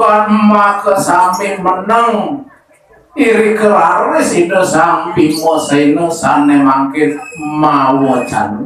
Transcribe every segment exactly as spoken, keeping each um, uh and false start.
Maka sami meneng iri keraris Ida Sang Bima Sena sane mangkin mawa jana.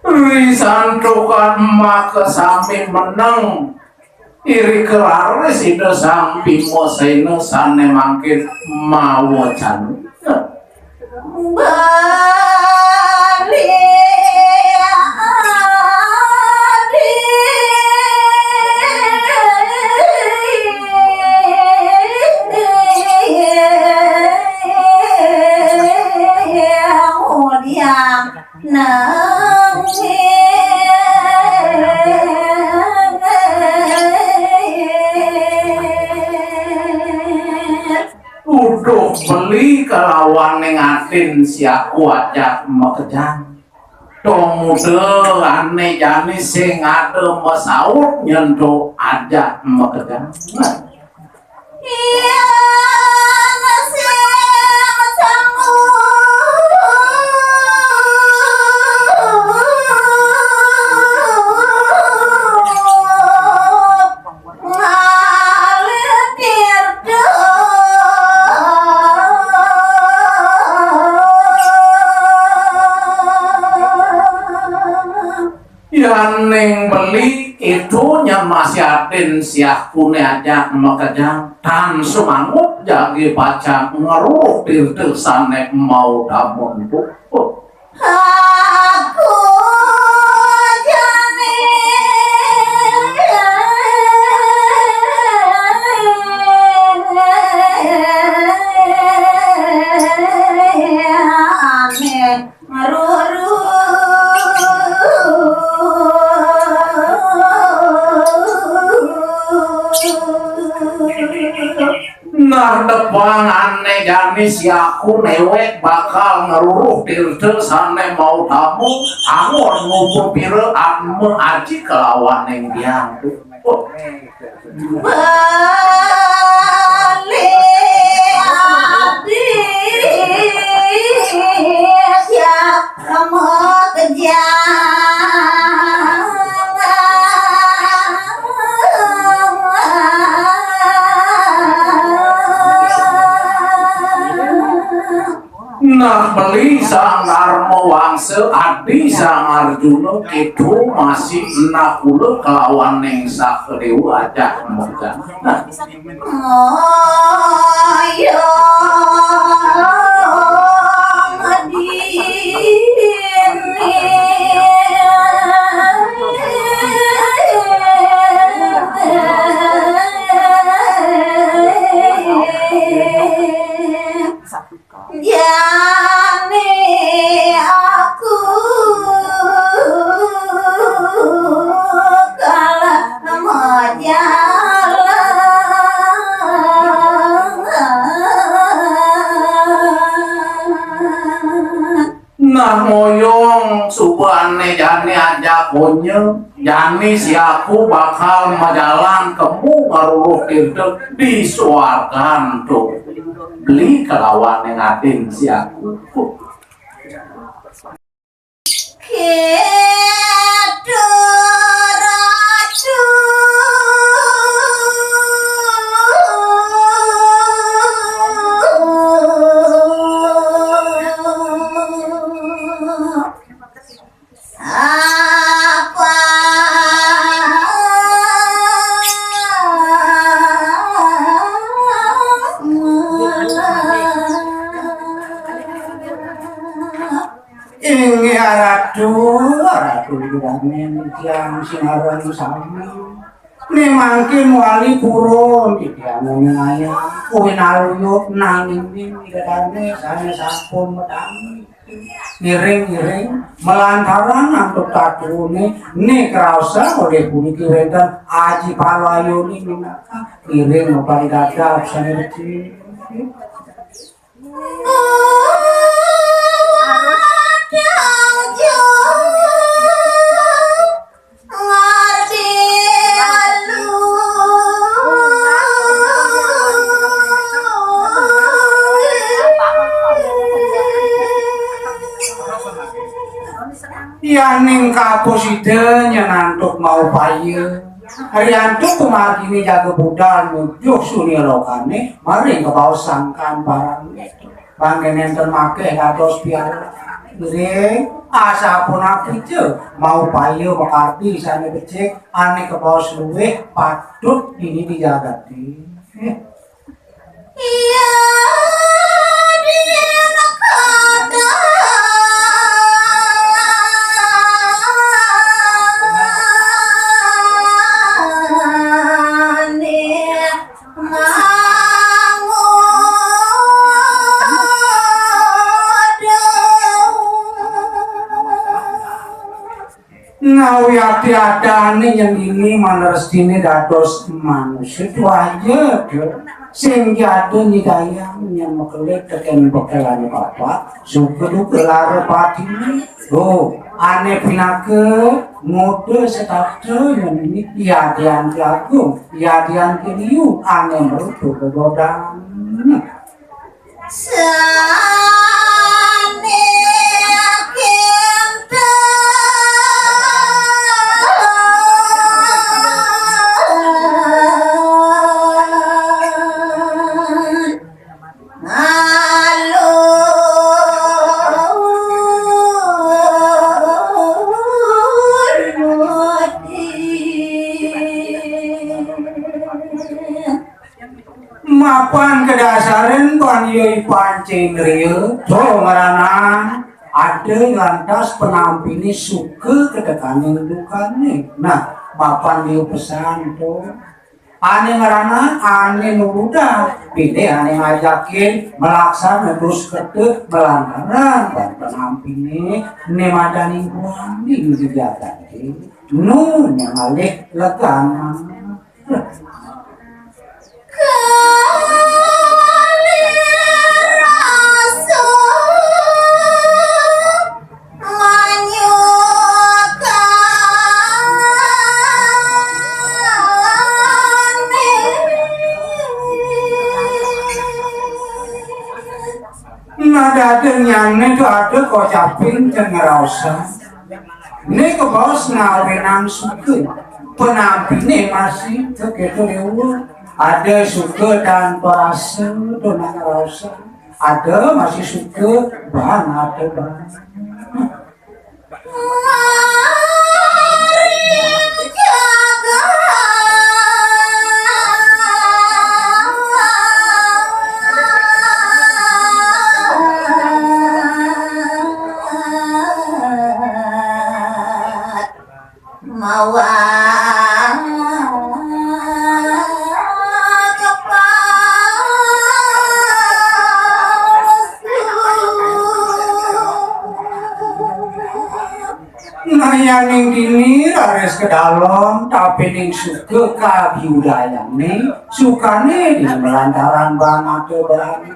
Ri santukan maka sami meneng iri keraris Ida Sang Bima Sena sane mangkin mawa jana. Bali adi mudian nangis. Uduh beli kalawaning adin siaku ajak makejang. Tong muda ane jani sing ada masaut nyentuk ajak makejang. Iya, masih sanggup ngalir tirta. Yaning beli itu nyen masih adin siakune ajak makejang tan sumanggup jagi pacang ngeruh tirta sane mau damun tu. Aku jani ane ngeruru. Nah, tepang ane jani siaku newek bakal ngeruruh tirta sane mau tamu, anggon ngupu pira atma aji kelawaning biang tu. Oh. Bali adi siap makejang. Nah, beli Sang Darma Wangsa, adi Sang Arjuna, itu masih nakula kelawaning Sakadewa ajak makejang. Nah. Moyong dini. Jani aku kalah majalan. Nah, moyong suba ane jani ajak konya, jani siaku bakal majalan kemu ngaruruh tirta di suargan tu. Beli kelawaning adin siaku. Kitu ratu. Apa Inggih Ratu, Ratu Juragan tiang sinareng sami. Né mangkin wali purun titiang ngayah kuwi naluyuk nanging ning idadané sané sampun medami. Ngiring-ngiring, malantaran antuk tatuné, né kraosa olih puniki wénten aji palayoné minangka ngiring maparidadak sané becik. Yaning kapus Ida nyen antuk maupaya. Riantuk kumarginé jaga budal nuju sunia lokané, maring kabaos sangkan barang. Mangké nénten makéh dados piala. Nggih, asapunapi ja maupaya makardi sané becik, ané kabaos luwih patut dini dijagati. Iya, dina kada Ngawiyati adané nyengini manrestiné dados manusa tuah ja, sing jada nyidayang nyén makelit tekén bekelané bapak, suka duka lara patiné. Oh, ané pinaka ngoda setata nyengini yadian agung, yadian liu ané merupa gegodan. Sané kénten ngalur muti. Mapan kadasarin pan yai pancindria, to ngranang, ada lantas penampiné suka ketekaning dukané. Nah, mapan liu pesan to. Ané ngranang, ané nurudang, pilih ané ngajakin, malaksana terus kete, malantaran pan penampiné, né madaning wani di jagaté. Nu ngalih leganan. Nah, dadényané tu ada kocapin ten ngraosan. Né kabaos ngawinang suka. Penampiné masih kéto liwat. Ada suka tanpa rasa, to nang rasa. Ada masih suka bang atau bang. Mawa Nah, yaning dini raris ka dalem, tapi ning suka kabiudayané, sukané dini malantaran bang atau berani.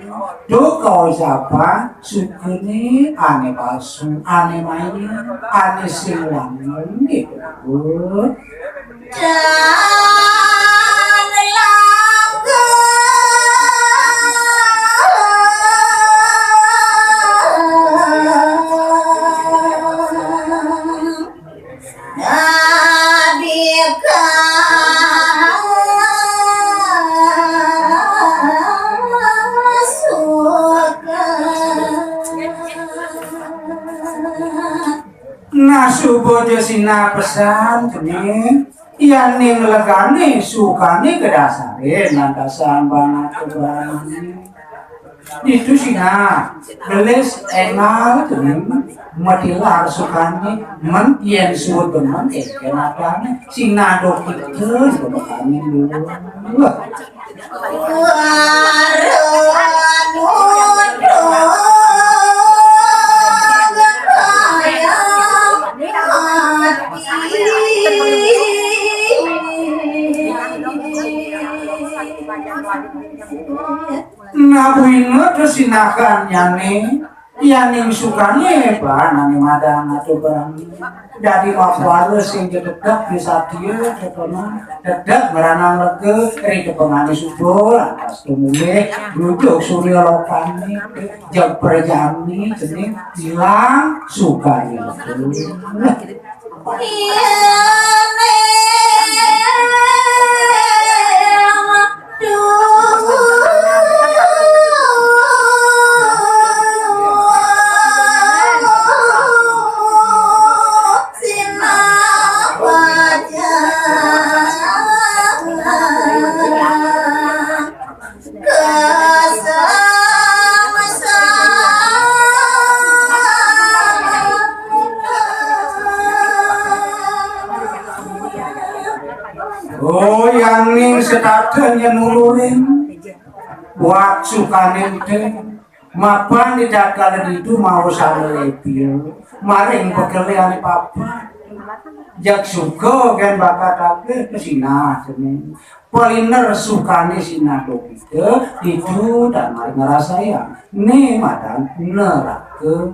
Duh, kaucapan sukané ané palsu, ané maya, ané sing wangun gitu. Dan langgar Nabika suka. Nah, suba ja sinah pesan, Cening. Yaning legané sukané kadasarin lantasan banget keberanian. Ditu sinah, gelis énggal tuh, matilar sukané, men yén suud demen, éngkén adané, sinah do kita, sukané dulu. Wah. Nah, buina kesinakan nyané, yaning sukané, banané madan atuh barang. Dadi mapuara sing dedeg di satia, tetona, dedeg ngranang lega, ri tepengané suba, lantas tumulih, nuju surya lokané, jeg prajani, cening, ilang, sukané. Oh, yaning setata nyenulurin buat sukané téh. Mapan di tatkala ditu maosana lepil, maring pekele ané papat. Jak suka kan bakat kabéh kesinah cening. Paliner sukané sinah do kita, ditu dan maring ngrasayang. Né madan neraka.